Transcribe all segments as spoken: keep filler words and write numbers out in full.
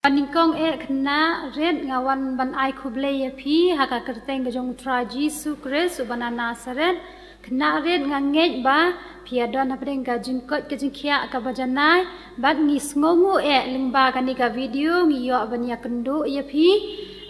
Nyngkong eh khynnah rit nga wan ban ai khublei ïa phi ha ka kyrteng ka jong U Trai Jisu Khrist uba na Nasareth. Khynnah rit nga ngeit ba phi ïa don hapdeng ka jingkoit ka jingkhiah kaba janai bad ngi sngewnguh eh lyngba kane ka video ngi ïoh ban ïa kynduh ïa phi.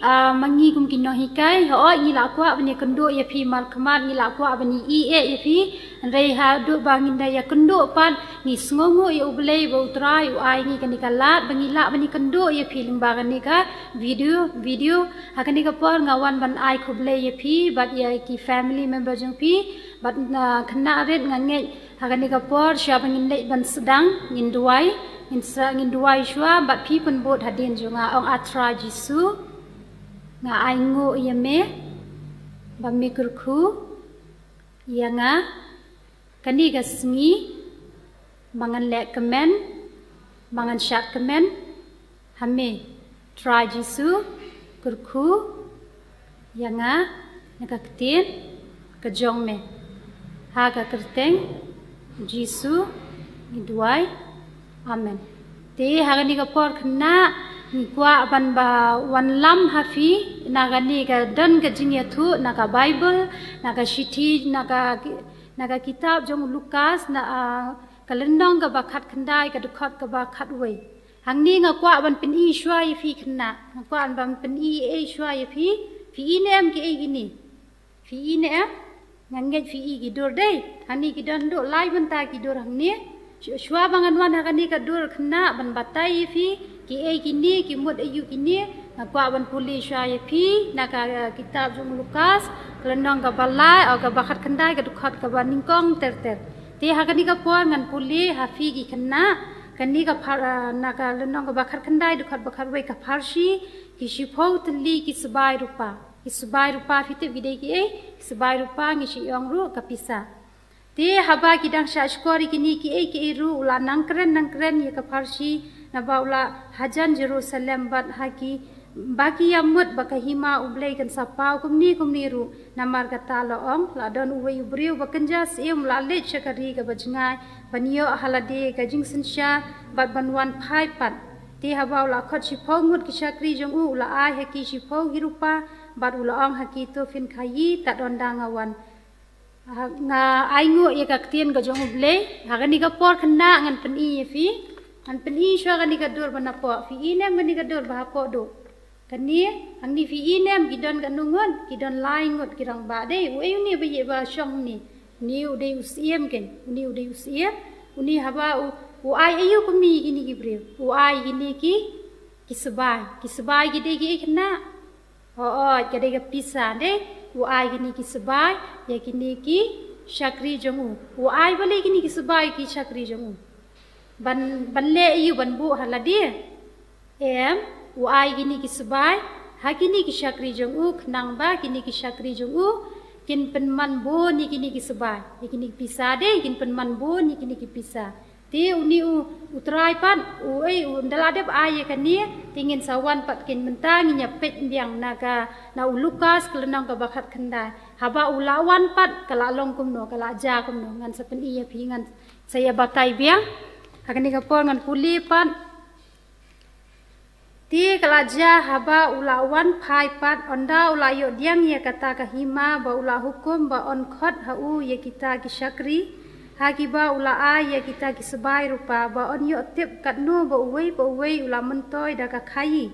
Ah, ma ngi kum ki nonghikai, hooid ngi la kwah ban ïa kynduh ïa phi markhmat, ngi la kwah ban ïa ïeh ïa phi. Hynrei haduh ba ngin da ïa kynduh pat ngi sngewnguh ïa U Blei ba U Trai u ai ngi kane ka lad ba ngi lah ban ïa kynduh ïa phi lyngba kane ka video, video. Ha kane ka por nga wan ban ai khublei ïa phi bad ïa ki family member jong phi bad, ah, khynnah rit nga ngeit ha kane ka por shuwa ba ngin leit ban sdang ngin duwai, ngin sa, ngin duwai shuwa bad phi pynbud hadien jong nga. Ong, A Trai Jisu, nga ainguh ïa me ba me kyrkhu ïa nga kane ka sngi ba ngan leh kmen, ba ngan shad kmen ha me. Trai Jisu, kyrkhu ïa nga na ka ktien ka jong me. Ha ka kyrteng Jisu ngi duwai. Amen. Te ha kane ka por khynnah ngi kwah ban ba wanlam ha phi na kane ka don ka jingïathuh na ka Baibl, na ka shithi, na ka, na ka kitab jong u Lukas, na, ah, ka lynnong kaba khatkhyndai ka dkhot kaba khatwei. Hangne nga kwah ban pyni shuwa ïa phi khynnah. Nga kwah ban pyni ei shuwa ïa phi. Phi i ne em kiei kine? Phi i ne em? Nga ngeit phi i ki dur dei. Hangne ki don duh lai bynta ki dur hangne. Shu-, shuwa ba ngan wan ha kane ka dur khynnah ban batai ïa phi kiei kine, ki mut aïu kine, nga kwah ban pule shuwa ïa phi na ka, eh, kitab jong u Lukas, ka lynnong kaba lai, oh, kaba khatkhyndai ka dkhot kaba nyngkong ter ter. Te ha kane ka por ngan pule ha phi ki khynnah, kane ka phar-, ah, na ka lynnong kaba khatkhyndai dkhot ba khatwei ka pharshi, ki shiphew tylli ki sbai rupa. Ki sbai rupa phi tip ki dei kiei? Ki sbai rupa ngi shu ong ruh ka pisa. Te haba ki dang shah shkor ïa kine kiei kiei ruh u la nang kren nang kren ïa ka pharshi naba u la hajan Jerusalem bad ha ki ba ki ïa mut ba ka hima U Blei kan sa paw kumne kumne ruh. Namar kata la ong, la don uwei u briew ba kynja syiem u la leit sha ka ri kaba jngai ban ïoh ha lade ka jingsynshar bad ban wan phai pat. Te haba u la khot shiphew ngut ki shakri jong u, u la ai ha ki shiphew ki rupa bad u la ong ha ki, to phin khaïi tad ynda nga wan. Ah, nga ainguh ïa ka ktien ka jong U Blei. Ha kane ka por khynnah ngan pyni ïa phi. Ngan pyni shuwa kane ka dur ba napoh. Phi i ne em kane ka dur ba hapoh duh? Kane, hangne phi i ne em ki don katno ngut? Ki don lai ngut ki rangbah dei. Uei une ba ïeh ba shong une? Une u dei u syiem kein. Une u dei u syiem. Une haba u, u ai aïu kumne ïa kine ki briew? U ai kine ki, ki sbai. Ki sbai ki dei kiei khynnah? Hooid, ka dei ka pisa dei. U ai kine ki sbai ïa kine ki shakri jong u. U ai balei kine ki sbai ki shakri jong u? Ban, ban leh aïu? Ban buh ha lade? Em, u ai kine ki sbai ha kine ki shakri jong u khnang ba kine ki shakri jong u kin pynman bun ïa kine ki sbai. Ïa kine ki pisa dei, kin pynman bun ïa kine ki pisa. Te une u, u trai pat, u, ei, u, ynda la dep ai ïa kane, te ngin sa wan pat kein mynta, ngin ïa peit biang na ka, na u Lukas ka lynnong kaba khatkhyndai. Haba u la wan pat ka la long kumno, ka la jia kumno, ngan sa pyni ïa phi, ngan sa ïa batai biang. Ha kane ka por ngan pule pat. Te ka la jia haba u la wan phai pat, ynda u la ïoh pdiang ïa kata ka hima ba u la hukum ba yn khot ha u ïa kita ki shakri, ha kiba u la ai ïa kita ki sbai rupa, ba yn ïoh tip katno ba uwei pa uwei u la myntoi da ka khaïi.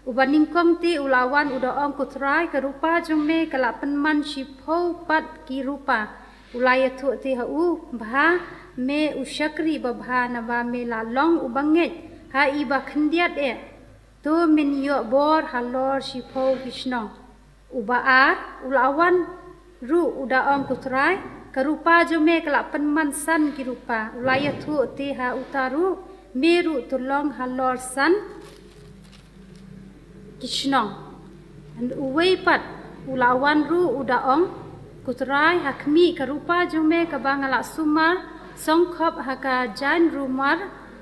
Uba nyngkong te u la wan u da ong, ko Trai, ka rupa jong me ka la pynman shiphew pat ki rupa. U la ïathuh te ha u, bha me u shakri babha, naba me la long u bangeit ha i ba khyndiat eh. To men ïoh bor halor shiphew ki shnong. Uba ar u la wan ruh u da ong, ko Trai, ka rupa jong me ka la pynman san ki rupa. U la ïathuh te ha uta ruh, me ruh to long halor san ki shnong. Uwei pat u la wan ruh u da ong, ko Trai, ha khmih, ka rupa jong me kaba nga la sumar songkhop ha ka jaiñ rumar,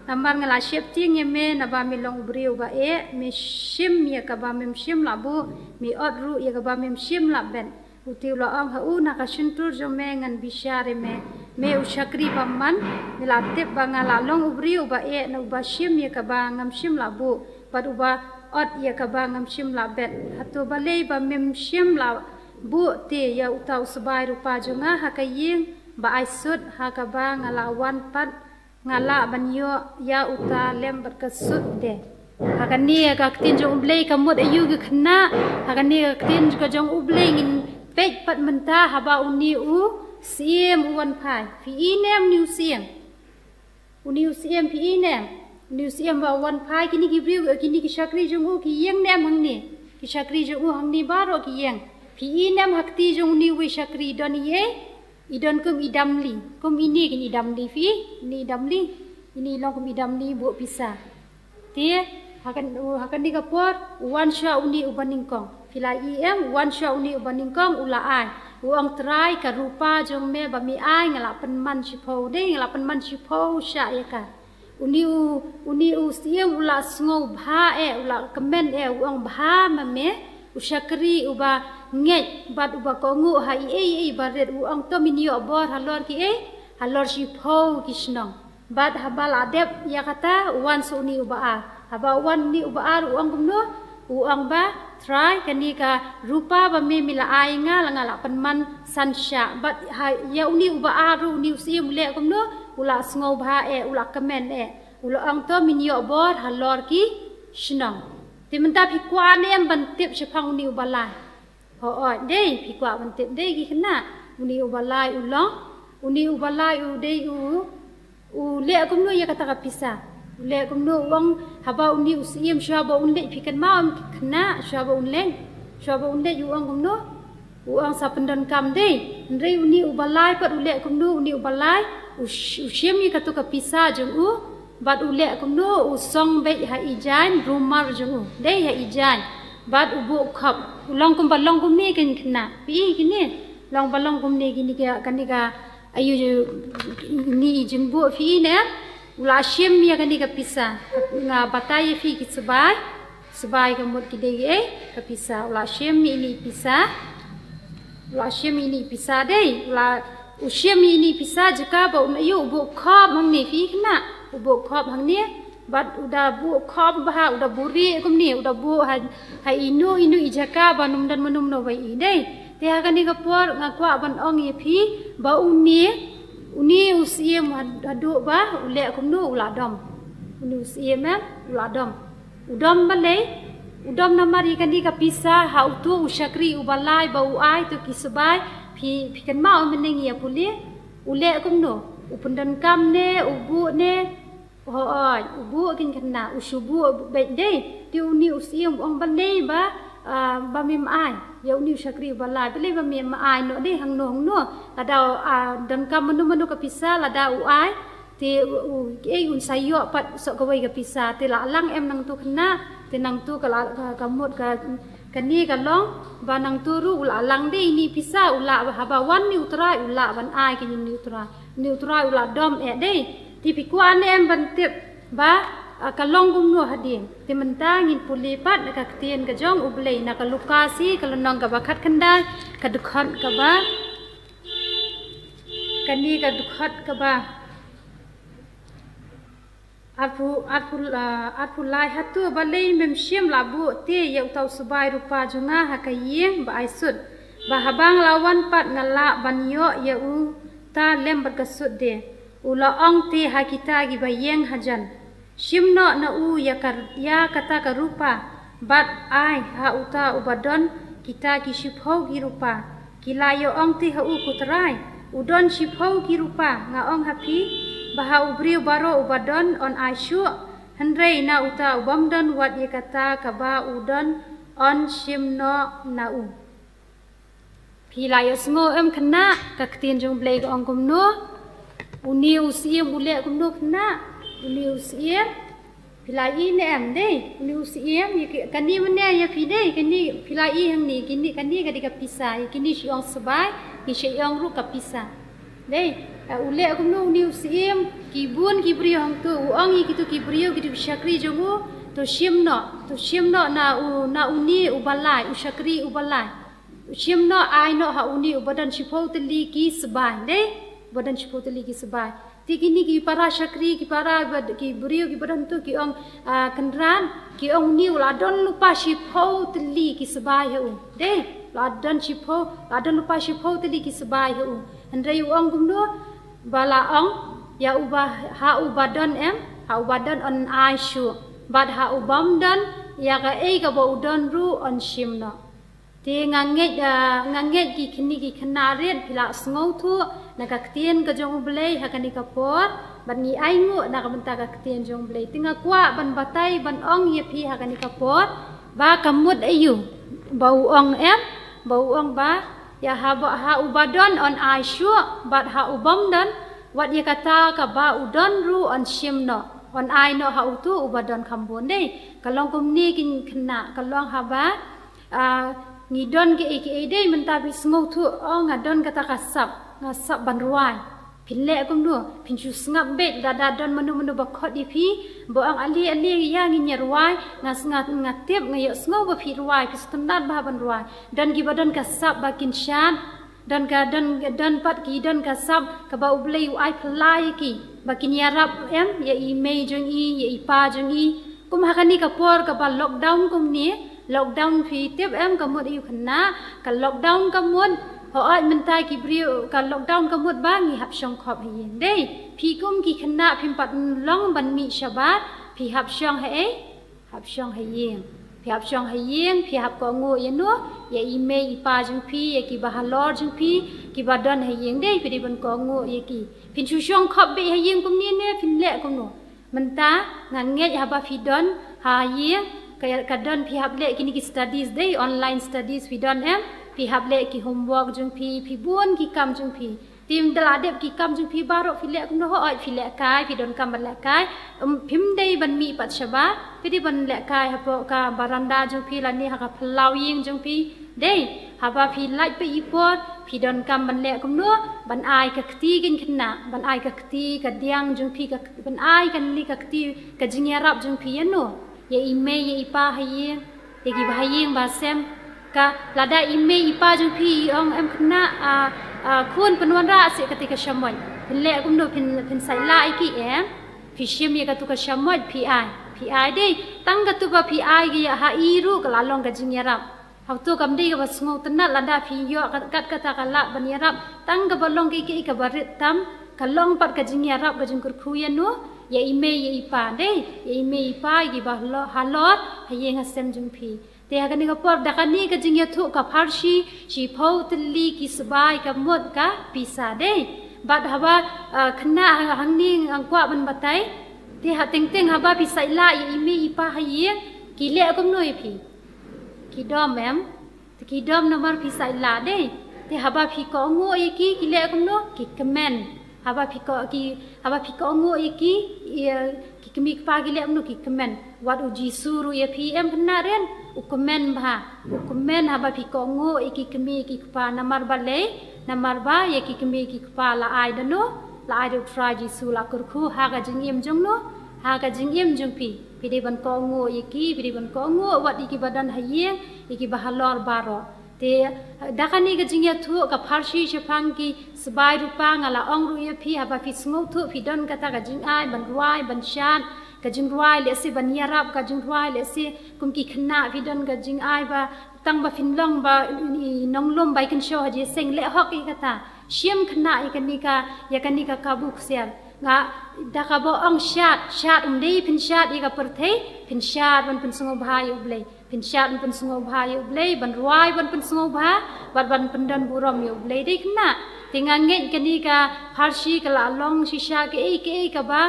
namar nga la sheptieng ïa me, naba me long u briew ba eh, me shim ïa kaba mem shym la buh, me ot ruh ïa kaba mem shym la bet. Ute u la ong ha u, na ka shyntur jong me ngan bishar ïa me, me u shakri bymman. Me la tip ba nga la long u briew ba eh, na uba shim ïa kaba ngam shym la buh. Bad uba ot ïa kaba ngam shym la bet. Hato balei ba mem shym la buh te ïa uta u sbai rupa jong nga ha ka ïing ba ai sut ha kaba nga la wan pat nga lah ban ïoh ïa uta lem bad ka sut de. Ha kane ka ktien jong U Blei ka mut aïu ki khynnah, ha kane ka ktien ka jong U Blei ngin peit pat mynta haba une u syiem u wan phai. Phi i ne em une u syiem? Une u syiem phi i ne em? Une u syiem ba wan phai kine ki briew, kine ki shakri jong u ki ïeng ne em hangne? Ki shakri jong u hangne baroh ki ïeng. Phi i ne em ha kti jong une uwei shakri don i ei? I don kum i damli. Kum ine kin i damli phi i? Ine i damli. Ine i long kum i damli buh pisa. Te ha kan, ha kane ka por u wan shuwa une uba nyngkong. Phi la i em, u wan shuwa une uba nyngkong u la ai. U ong, Trai, ka rupa jong me ba me ai nga la pynman shiphew de, nga la pynman shiphew shah ïa ka. Une u, une u syiem u la sngewbha eh, u la kmen eh, u ong, bha ma me u shakri uba ngeit bad uba kohnguh ha i ei i ei ba rit. U ong, to men ïoh bor halor ki ei? Halor shiphew ki shnong. Bad haba la dep ïa kata u wan sha une uba ar. Haba u wan une uba ar u ong kumno? U ong ba, Trai, kane ka rupa ba me me la ai nga la nga la pynman san shah. Bad ha ïa une uba ar ruh une u syiem u leh kumno? U la sngewbha eh, u la kmen eh. U la ong, to men ïoh bor halor ki shnong. Te mynta phi kwah ne em ban tip shaphang une uba lai? Hooid, dei, phi kwah ban tip dei ki khynnah. Une uba lai u long, une uba lai u dei u, u leh kumno ïa kata ka pisa? U leh kumno? U ong, haba une u syiem shuwa ba un leit, phi kynmaw em ki khynnah, shuwa ba un leit, shuwa ba un leit u ong kumno? U ong sa pyndonkam dei. Hynrei une uba lai pat u leh kumno? Une uba lai u sh-, u shim ïa kato ka pisa jong u bad u leh kumno? U song beit ha i jaiñ rumar jong u. Dei, ha i jaiñ. Bad u buh khop. U long kumba long kumne ki khynnah. Phi i kine? Long ba long kumne kine ka, kane ka, aïu ju, ine i jingbuh phi i ne? U la shim ïa kane ka pisa. Nga batai ïa phi ki sbai. Sbai ka mut ki dei ei? Ka pisa. U la shim ïa ine i pisa. U la shim ïa ine i pisa dei. U la, u shim ïa ine i pisa jaka ba un, aïu, u buh khop hangne phi i khynnah. U buh khop hangne. Bad u da buh khop bha, u da buh rieh kumne, u da buh ha, ha ino ino i jaka ba ym don mano mano ba i dei. Te ha kane ka por nga kwah ban ong ïa phi ba une, une u syiem had-, haduh ba u leh kumno? U la dom. Une u syiem em, u la dom. U dom balei? U dom namar ïa kane ka pisa ha uto u shakri uba lai ba u ai to ki sbai. Phi, phi kynmaw mynne ngi ïa pule? U leh kumno? U pyndonkam ne, u buh ne? Hooid, u buh ki khynnah, u shu buh beit dei. Te une u syiem u ong balei ba, ah, ba mem ai ïa une u shakri uba lai? Balei ba mem ai noh dei hangno hangno? Lada, ah, donkam mano mano ka pisa lada u ai. Te u, u, ei un sa ïoh pat sa kawei ka pisa. Te la lang em nangto khynnah? Te nangto ka la, ka, ka mut ka, kane ka long ba nangto ruh u la lang dei ine i pisa u la, haba wan une u trai u la ban ai ki ine i trai. Une u trai u la dom eh dei. Te phi kwah ne em ban tip ba, ah, ka long kumno hadien? Te mynta ngin pule pat na ka ktien ka jong U Blei na ka Lukas, ka lynnong kaba khatkhyndai, ka dkhot kaba, kane ka dkhot kaba arphew, arphew, ah, arphew lai. Hato balei mem shym la buh te ïa uta u sbai rupa jong nga ha ka ïing ba ai sut, ba haba nga la wan pat nga lah ban ïoh ïa uta lem bad ka sut de? U la ong te ha kita kiba ïeng hajan, shim noh na u ïa ka, ïa kata ka rupa bad ai ha uta uba don kita ki shiphew ki rupa. Ki la ïa ong te ha u, ko trai, u don shiphew ki rupa. Nga ong ha phi ba ha u briew baroh uba don yn ai shuh, hynrei na uta u bym don wat ïa kata kaba u don yn shim noh na u. Phi la ïohsngew em khynnah, ka ktien jong U Blei ka ong kumno? Une u syiem u leh kumno khynnah? Une u syiem, phi la i ne em dei? Une u syiem, ïa ki, kane mynne ïa phi dei, kane phi la i hangne, kine, kane ka dei ka pisa, ïa kine shu ong sbai, ki shu ong ruh ka pisa. Dei, eh, u leh kumno une u syiem? Ki bun ki briew hangto, u ong ïa kito ki briew, kito ki shakri jong u, to shim noh, to shim noh na u, na une uba lai, u shakri uba lai. Shim noh, ai noh ha une uba don shiphew tylli ki sbai, dei? Uba don shiphew tylli ki sbai. Te kine ki para shakri, ki para bad ki briew ki ba don tu ki ong, ah, Kynrad, ki ong, ni u la don lypa shiphew tylli ki sbai ha u. Dei, la don shiphew, la don lypa shiphew tylli ki sbai ha u. Hynrei u ong kumno, ba la ong ïa u ba, ha u ba don em, ha u ba don yn ai shuh. Bad ha u bym don, ïa kaei kaba u don ruh yn shim noh. Te nga ngeit, ah, nga ngeit ki kine ki khynnah rit phi la sngewthuh na ka ktien ka jong U Blei ha kane ka por, bad ngi ainguh na ka bynta ka ktien jong U Blei. Te nga kwah ban batai ban ong ïa phi ha kane ka por, ba ka mut aïu, ba u ong em, ba u ong ba, ïa ha ba, ha u ba don yn ai shuh, bad ha u bym don, wat ïa kata kaba u don ruh yn shim noh, yn ai noh ha utu u ba don kham bun. Dei, ka long kumne ki khynnah, ka long haba, ah, ngi don kiei kiei, dei, mynta phi sngewthuh, oh, nga don kata ka sap, nga sap ban rwai. Phin leh kumno, phin shu sngap beit, lada don mano mano ba khot ïa phi, ba ong ale ale ïa ngin ïa rwai, nga s-, nga, nga tip, nga ïohsngew ba phi rwai, phi sngewtynnad bha ban rwai. Don ki ba don ka sap ba kin shad, don ka, don, don pat ki don ka sap kaba U Blei u ai phylla ïa ki, ba kin ïarap em ïa i mei jong i, ïa i pa jong i. Kum ha kane ka por kaba lockdown kumne, lockdown phi tip em ka mut aïu khynnah, ka lockdown ka mut, hooid mynta ki briew, ka lockdown ka mut ba ngi hap shong khop ha ïing. Dei, phi kum ki khynnah phim pat long ban mih shabar, phi hap shong ha ei, hap shong ha ïing. Phi hap shong ha ïing, phi hap kohnguh ïa no, ïa i mei i pa jong phi, ïa ki ba halor jong phi, ki ba don ha ïing. Dei, phi dei ban kohnguh ïa ki. Phin shu shong khop beit ha ïing kumne ne, phin leh kumno. Mynta nga ngeit haba phi don ha ïing, ka, ka don phi hap leh kine ki studies, dei, online studies phi don em, phi hap leh ki homework jong phi, phi bun ki kam jong phi. Te ym da la dep ki kam jong phi baroh phi leh kumno, hooid phi lehkai, phi don kam ban lehkai. Ym, phim dei ban mih pat shabar, phi dei ban lehkai hapoh ka baranda jong phi lane ha ka phyllaw ïing jong phi. Dei, haba phi lait peit i por, phi don kam ban leh kumno, ban ai ka kti ki khynnah, ban ai ka kti ka diang jong phi, ka, ban ai kane ka kti ka jingïarap jong phi ïa no, ïa i mei ïa i pa ha ïing, ïa ki ba ha ïing ba sem. Ka lada i mei i pa jong phi i ong em khynnah, ah, ah, khun pynwanrah seh kata ka shamoit. Phin leh kumno, phin, phin saitlah ïa ki em. Phi shim ïa katu ka shamoit phi ai. Phi ai dei. Tang katu ba phi ai ïa ha i ruh ka la long ka jingïarap. Hangto kam dei kaba sngewtynnad lada phi ïoh kat, kat kata ka lad ban ïarap. Tang kaba long kiei kiei kaba rit tam, ka long pat ka jingïarap ka jingkyrkhu ïa no, ïa i mei ïa i pa, dei, ïa i mei i pa, ïa ki ba halo-, halor ha ïing ha sem jong phi. Te ha kane ka por da kane ka jingïathuh ka pharshi, shiphew tylli ki sbai ka mut ka pisa, dei. Bad haba, ah, khynnah ha, hangne nga kwah ban batai. Te ha teng teng haba phi saitlah ïa i mei i pa ha ïing, ki leh kumno ïa phi? Ki dom em? Te ki dom namar phi saitlah, dei. Te haba phi kohnguh ïa ki, ki leh kumno? Ki kmen. Haba phi ko-, ki, haba phi kohnguh ïa ki, ïa, ki kmie ki kpa ki leh kumno? Ki kmen. Wat u Jisu ruh ïa phi em khynnah rit, u kmen bha. U kmen haba phi kohnguh ïa ki kmie ki kpa, namar balei? Namar ba ïa ki kmie ki kpa la ai da no, la ai da u Trai Jisu, la kyrkhu ha ka jingim jong no, ha ka jingim jong phi. Phi dei ban kohnguh ïa ki, phi dei ban kohnguh wat ïa ki ba don ha ïing, ïa ki ba halor baroh. Te da kane ka jingïathuh ka pharshi shaphang ki sbai rupa, nga la ong ruh ïa phi, haba phi sngewthuh phi don kata ka jingai ban rwai ban shad, ka jingrwai lehse ban ïarap, ka jingrwai lehse kum ki khynnah phi don ka jingai ba tang ba phin long ba i nonglum bai kynshew ha jingïaseng, leh hok ïa kata. Shim khynnah ïa kane ka, ïa kane ka kabu ksiar. Nga da kaba ong shad, shad, ym dei phin shad ïa ka pyrthei, phin shad ban pynsngewbha ïa U Blei. Phin shad ban pynsngewbha ïa U Blei, ban rwai ban pynsngewbha, bad ban pyndon burom ïa U Blei, dei khynnah. Te nga ngeit kane ka pharshi ka la long shisha kaei kaei kaba,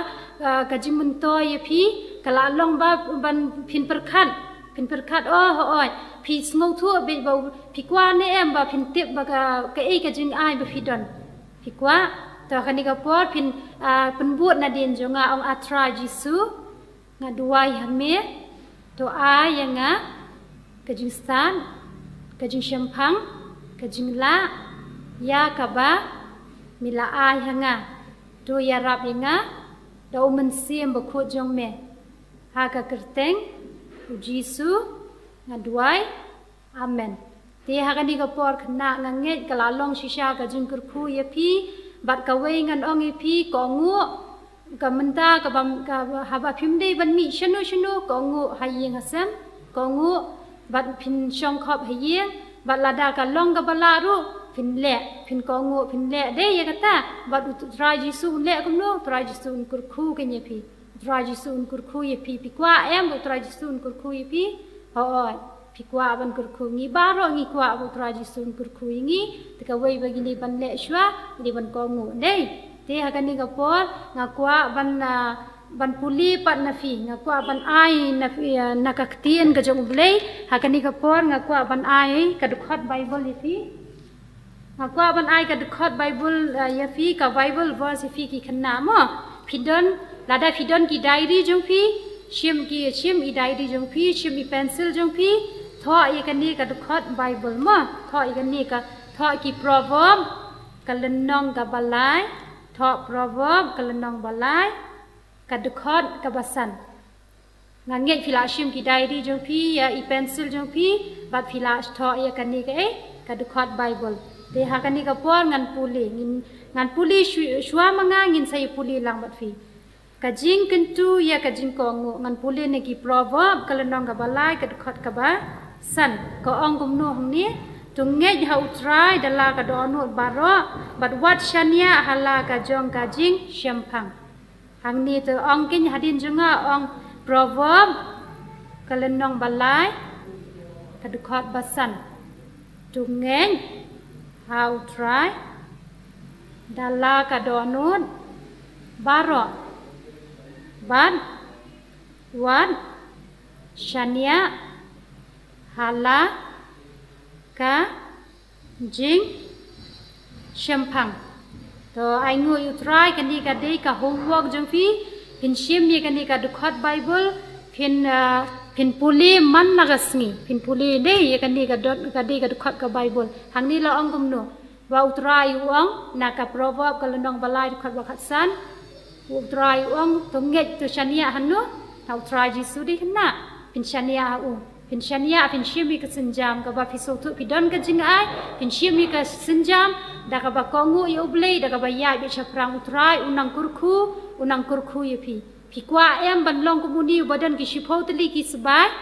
ah, ka jingmyntoi ïa phi, ka la long ba ban phin pyrkhat, phin pyrkhat, oh, hooid, phi sngewthuh beit ba u, phi kwah ne em ba phin tip ba ka, kaei ka jingai ba phi don. Phi kwah? To kane ka por phin, ah, pynbud nadien jong nga, ong, A Trai Jisu, nga duwai ha me, to ai ïa nga ka jingstad, ka jingshemphang, ka jinglah ïa kaba me la ai ha nga. To ïarap ïa nga da u Mynsiem Bakhuid jong me. Ha ka kyrteng u Jisu nga duwai. Amen. Te ha kane ka por khynnah nga ngeit ka la long shisha ka jingkyrkhu ïa phi, Bad kawei ngan ong ïa phi, kohnguh, ka mynta kaba, ka, haba phim dei ban mih shano shano, kohnguh ha ïing ha sem, kohnguh bad phin shong khop ha ïing, bad lada ka long kaba lah ruh, phin leh, phin kohnguh, phin leh, dei ïa kata. Bad U Trai Jisu un leh kumno? U Trai Jisu un kyrkhu kein ïa phi. U Trai Jisu un kyrkhu ïa phi. Phi kwah em ba U Trai Jisu un kyrkhu ïa phi? Hooid, phi kwah ban kyrkhu. Ngi baroh ngi kwah ba U Trai Jisu un kyrkhu ïa ngi. Te kawei ba ngi dei ban leh shuwa, ngi dei ban kohnguh, dei. Te ha kane ka por nga kwah ban, ah, ban pule pat na phi, nga kwah ban ai na phi, ah, na ka ktien ka jong U Blei. Ha kane ka por nga kwah ban ai ka dkhot Baibl ïa phi. Nga kwah ban ai ka dkhot Baibl, ah, ïa phi, ka Baibl verse ïa phi ki khynnah mo. Phi don, lada phi don ki diary jong phi, shim ki, shim i diary jong phi, shim i pencil jong phi, thoh ïa kane ka dkhot Baibl mo. Thoh ïa kane ka, thoh ki Proverb, ka lynnong kaba lai, thoh Proverb, ka lynnong ba lai, ka dkhot kaba san. Nga ngeit phi la shim ki diary jong phi, ïa i pencil jong phi, bad phi la thoh ïa kane ka, eh, ka dkhot Baibl. Te ha kane ka por ngan pule, ngin, ngan pule shu-, shuwa ma nga ngin sa ïa pule lang bad phi. Ka jingkyntu ïa ka jingkohnguh, ngan pule na ki Proverb, ka lynnong kaba lai, ka dkhot kaba san. Ka ong kumno hangne? To ngeit ha U Trai da la ka dohnud baroh, bad wat shaniah ha la ka jong ka jingshemphang. Hangne te ong kein hadien jong nga, ong Proverb, ka lynnong ba lai, ka dkhot ba san. To ngeit ha U Trai da la ka dohnud baroh, bad wat shaniah ha la ka jingshemphang. To, ainguh ïa U Trai, kane ka dei ka homework jong phi. Phin shim ïa kane ka dkhot Baibl, phin, ah, phin pule man la ka sngi, phin pule dei ïa kane ka dot, ka dei ka dkhot ka Baibl. Hangne la ong kumno? Ba U Trai u ong na ka Proverb ka lynnong ba lai dkhot ba khatsan. U Trai u ong, to ngeit, to shaniah hano? Na U Trai Jisu dei khynnah. Phin shaniah ha u. Phin shaniah, phin shim ïa ka sienjam kaba phi sngewthuh phi don ka jingai, phin shim ïa ka sienjam da kaba kohnguh ïa U Blei, da kaba ïaid beit shaphrang U Trai, u nang kyrkhu, u nang kyrkhu ïa phi. Phi kwah em ban long kum une uba don ki shiphew tylli ki sbai,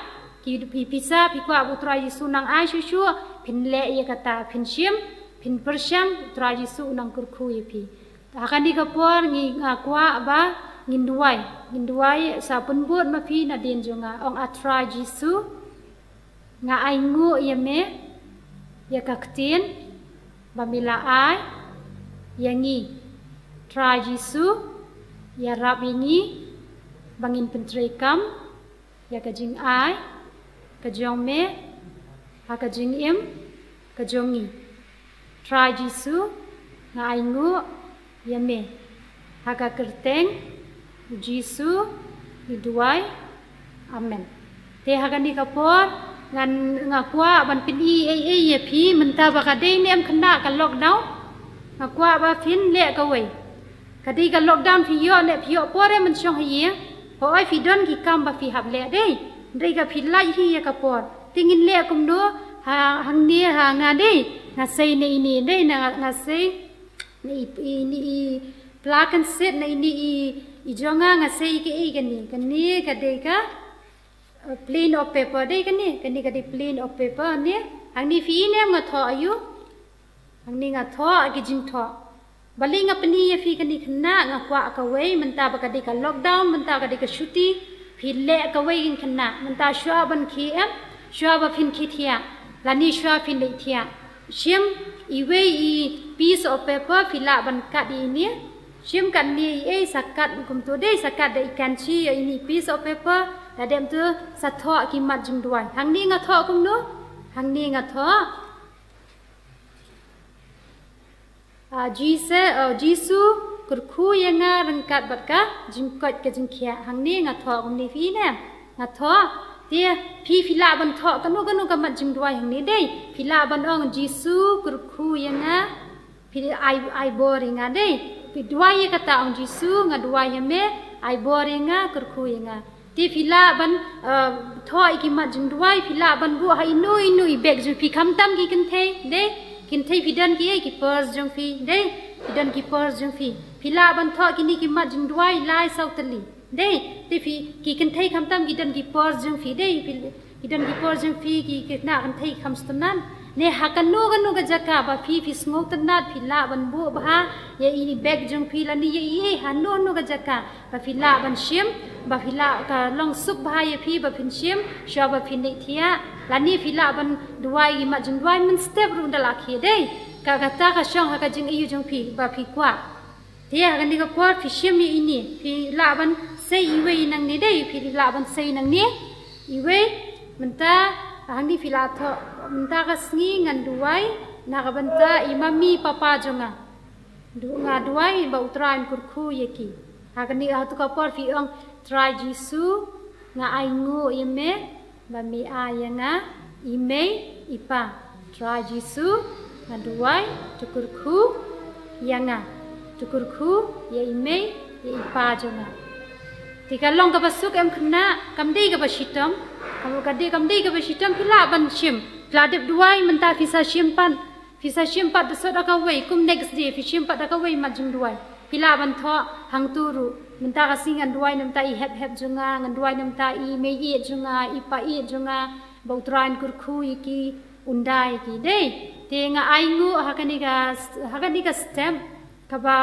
ki, ki pisa, phi kwah ba U Trai Jisu nang ai shuh shuh? Phin leh ïa kata, phin shim, phin pyrshang, U Trai Jisu u nang kyrkhu ïa phi. Ha kane ka por ngi, nga kwah ba ngin duwai, ngin duwai sa pynbud ma phi nadien jong nga. Ong, A Trai Jisu, nga ainguh ïa me ïa ka ktien ba me la ai ïa ngi. Trai Jisu, ïarap ïa ngi ba ngin pyntreikam ïa ka jingai ka jong me ha ka jingim ka jong ngi. Trai Jisu, nga ainguh ïa me. Ha ka kyrteng U Jisu ngi duwai. Amen. Te ha kane ka por ngan, nga kwah ban pyni ei ei ïa phi mynta ba ka dei ne em khynnah ka lockdown. Nga kwah ba phin leh kawei. Ka dei ka lockdown phi ïoh ne phi ïoh por em ban shong ha ïing. Hooid phi don ki kam ba phi hap leh dei. Hynrei ka phi lait hi ïa ka por. Te ngin leh kumno? Ha, hangne ha nga dei, nga sei ne ine dei, na nga sei ne i, i, ne i pla kynsit, ne ine i, i jong nga, nga sei kaei kane? Kane ka dei ka, uh, plain of paper dei kane, kane ka dei plain of paper ne. Hangne phi ïohi ne em nga thoh aïu? Hangne nga thoh ki jingthoh. Balei nga pyni ïa phi kane khynnah? Nga kwah kawei, mynta ba ka dei ka lockdown, mynta ka dei ka shuti, phi leh kawei khynnah, mynta shuwa ban khie em, shuwa ba phin khie thiah, lane shuwa phin leit thiah. Shim iwei i piece of paper, phi lah ban kat ïa ine. Shim kat ne, i ei, sa kat kumto dei, sa kat da i kanchi ïa ine i piece of paper, da dep to sa thoh ki mat jingduwai. Hangne nga thoh kumno? Hangne nga thoh, ah, Jise, ah, Jisu, kyrkhu ïa nga ryngkat bad ka jingkoit ka jingkhiah. Hangne nga thoh kumne, phi ïohi ne em? Nga thoh. Te phi, phi lah ban thoh kano kano ka mat jingduwai hangne dei. Phi lah ban ong, Jisu, kyrkhu ïa nga. Phi ai, ai bor ïa nga dei. Phi duwai ïa kata, ong, Jisu, nga duwai ïa me, ai bor ïa nga, kyrkhu ïa nga. Te phi lah ban, uh, thoh ïa ki mat jingduwai, phi lah ban buh ha ino ino i bag jong phi, khamtam ki kynthei dei. Kynthei phi don ki, eh, ki purse jong phi dei. Ki don ki por jong phi. Phi lah ban thoh kine ki mat jingduwai lai saw tylli. Dei, te phi ki kynthei khamtam ki don ki por jong phi. Dei, phi ki don ki por jong phi ki khynnah kynthei kham sngewtynnat. Ne ha kano kano ka jaka ba phi phi sngewtynnat phi lah ban buh bha ïa i bag jong phi lane ïa i ha no no ka jaka. Ba phi lah ban shim, ba phi lah ka long suk bha ïa phi ba phin shim, shuwa ba phin leit thiah. Lane phi lah ban duwai i mat jingduwai mynstep ruh da la khie dei. Ka kata ka shong ha ka jingaiu jong phi ba phi kwah. Te ha kane ka por phi shim ïa ine, phi lah ban sei iwei nangne dei, phi lah ban sei nangne. Iwei, mynta hangne phi lah thoh, mynta ka sngi ngan duwai na ka bynta i mummy papa jong nga. Du nga duwai ba U Trai un kyrkhu ïa ki. Ha kane ha tu ka por phi ong Trai Jisu nga ainguh ïa me ba me ai ïa nga i mei i pa. Trai Jisu nga duwai to kyrkhu ïa nga. To kyrkhu ïa i mei ïa i pa jong nga. Te ka long kaba suk em khynnah, kam dei kaba shitom. Kam ka dei kam dei kaba shitom phi lah ban shim. Phi lah dep duwai mynta phi sa shim pat. Phi sa shim pat da sot da kawei, kum next day, phi shim pat da kawei mat jingduwai. Phi lah ban thoh hangtu ruh. Mynta ka sngi ngan duwai na ka bynta i hep hep jong nga, ngan duwai na ka bynta i mei ïeit jong nga, i pa ïeit jong nga, ba U Trai un kyrkhu ïa ki, un da ïa ki. Dei, te nga ainguh ha kane ka, ha kane ka step, kaba,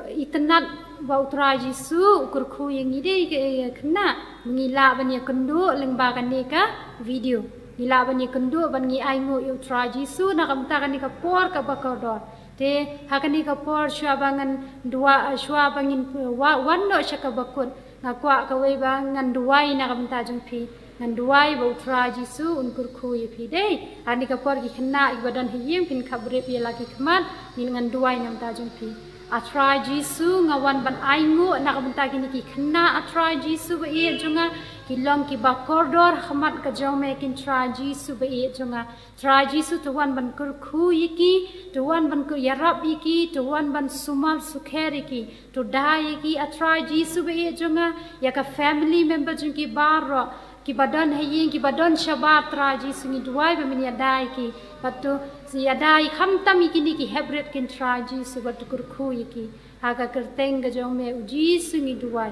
eh, itynnat ba U Trai Jisu u kyrkhu ïa ngi dei ka, eh, khynnah. Ngi lah ban ïakynduh lyngba kane ka video. Ngi lah ban ïakynduh ban ngi ainguh ïa U Trai Jisu na ka bynta kane ka por kaba kordor. Te ha kane ka por shuwa ba ngan duwai, shuwa ba ngin, eh, wa-, wan noh sha kaba kut. Nga kwah kawei ba ngan duwai na ka bynta jong phi. Ngan duwai ba U Trai Jisu un kyrkhu ïa phi dei. Ha kane ka por ki khynnah kiba don ha ïing phin khapbrip ïa la ki khmat, ngin ngan duwai na ka bynta jong phi. A Trai Jisu nga wan ban ainguh na ka bynta kine ki khynnah A Trai Jisu ba ïeit jong nga, ki long kiba kordor ha khmat ka jong me kin Trai Jisu ba ïeit jong nga. Trai Jisu to wan ban kyrkhu ïa ki, to wan ban kyrkhu ïarap ïa ki, to wan ban sumar sukher ïa ki, to da ïa ki A Trai Jisu ba ïeit jong nga, ïa ka family member jong ki baroh, kiba don ha ïing, kiba don shabar Trai Jisu ngi duwai ba men ïada ïa ki, bad to ïada ïa khamtam ïa kine ki heprit kin Trai Jisu bad to kyrkhu ïa ki. Ha ka kyrteng ka jong me U Jisu ngi duwai.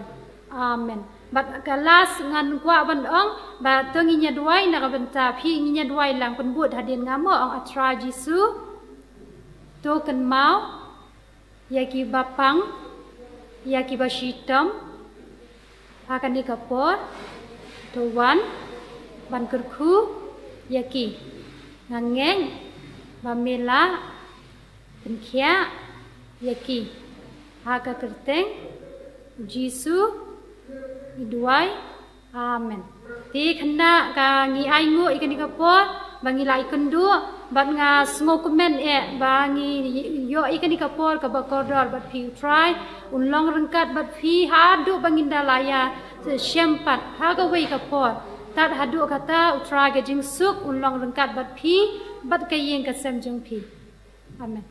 Amen. Bad ka last ngan kwah ban ong, ba to ngin ïa duwai na ka bynta phi ngin ïa duwai lang pynbud hadien nga mo ong A Trai Jisu. To kynmaw, ïa kiba pang, ïa kiba shitom, ha kane ka por, to wan, ban kyrkhu, ïa ki. Nga ngeit, ba me lah, pynkhiah, ïa ki. Ha ka kyrteng, Jisu, ngi duwai, amen. Te khynnah ka ngi ainguh ïa kane ka por, ba ngi la ïakynduh, bad nga sngewkmen eh, ba ngi ïoh ïa kane ka por kaba kordor bad phi U Trai, un long ryngkat bad phi, haduh ba ngin da la ïa, shem pat, ha kawei ka por. Tad haduh kata U Trai ka jingsuk, un long ryngkat bad phi, bad ka ïing ka sem jong phi. Amen.